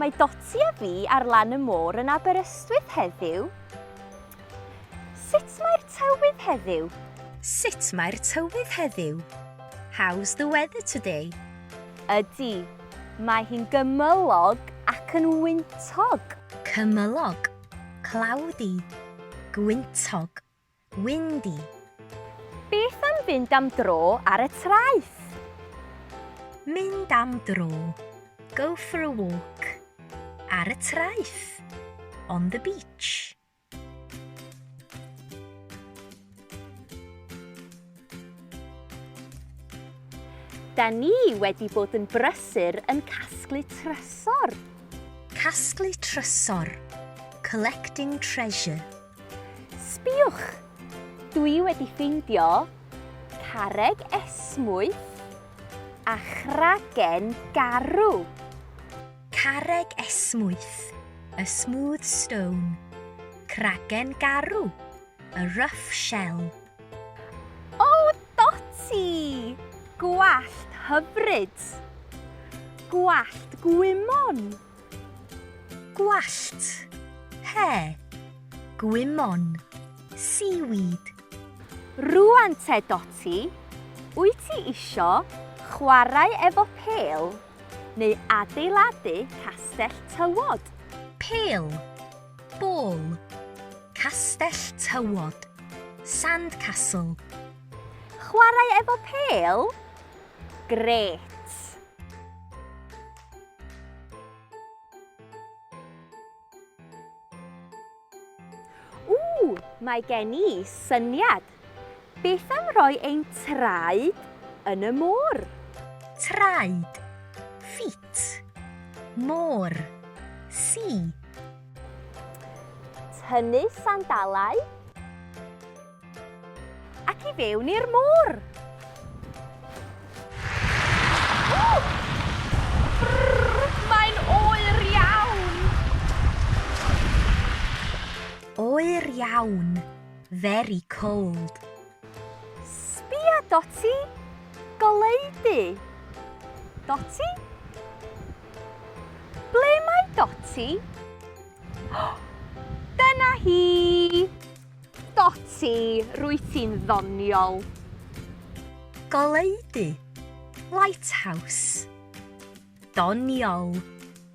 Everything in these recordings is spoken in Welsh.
Mae Doti a fi ar lan y môr yn Aberystwyth heddiw. Sut mae'r tywydd heddiw? Sut mae'r tywydd heddiw? How's the weather today? Ydy, mae hi'n gymylog ac yn wyntog. Cymylog, cloudy, gwyntog, windy. Beth am fynd am dro ar y traeth? Mynd am dro, go for a walk, ar y traeth, on the beach. Da ni wedi bod yn brysur yn casglu trysor. Casglu trysor, collecting treasure. Sbïwch! Dwi wedi ffeindio carreg esmwyth a chragen garw. Carreg esmwyth, a smooth stone. Cragen garw, a rough shell. O, Doti! Gwallt hyfryd! Gwallt gwymon! Gwallt, hair. Gwymon, seaweed. Rŵan te, Doti, wyt ti isio chwarae efo pêl neu adeiladu castell tywod? Pêl, ball, castell tywod, sand castle. Chwarae efo pêl? Grêt! Ww, mae gen i syniad. Beth am roi ein traed yn y môr? Traed, feet, môr, sea. Tynnu sandalau Ac i fewn i'r môr! Brrr, mae'n oer iawn! Oer iawn, very cold. Sbia, Doti! Goleudy! Doti? Ble mae Doti? Dyna hi! Doti, rwyt ti'n ddoniol. Goleudy, lighthouse. Doniol,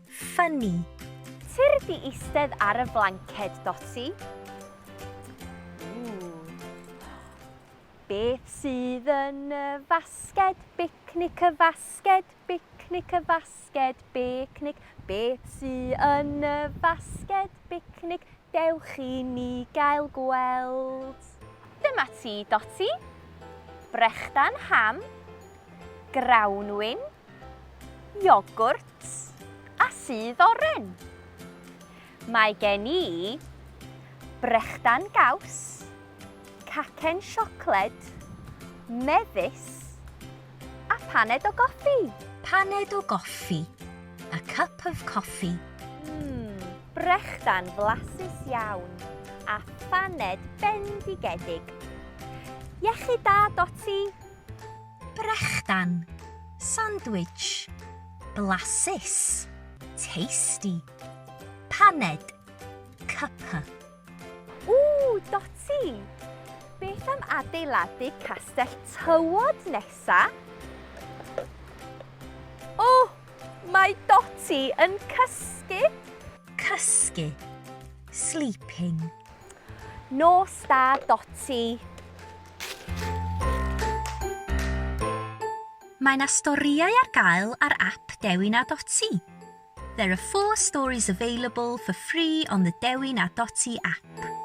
funny. Tyrd i eistedd ar y flanced, Doti. Beth sydd yn y fasged? Bicnic y fasged, bicnic y fasged, bicnic. Beth sy yn y fasged? Bicnic, Dewch i ni gael gweld. Dyma ti, Doti. Brechdan ham, grawnwin, iogwrt a sudd oren. Mae gen i brechdan gaws, cacen siocled, mefus A paned o goffi! Paned o goffi. A cup of coffee. Mmm, brechdan flasus iawn. A phaned bendigedig. Iechyd da, Doti! Brechdan. Sandwich. Blasus. Tasty. Paned. Cuppa. Ww, Doti! Beth am adeiladu castell tywod nesa? O, mae Doti yn cysgu! Cysgu. Sleeping. Nos da, Doti! Mae 'na storïau ar gael ar ap Dewin a Doti. There are four stories available for free on the Dewin a Doti app.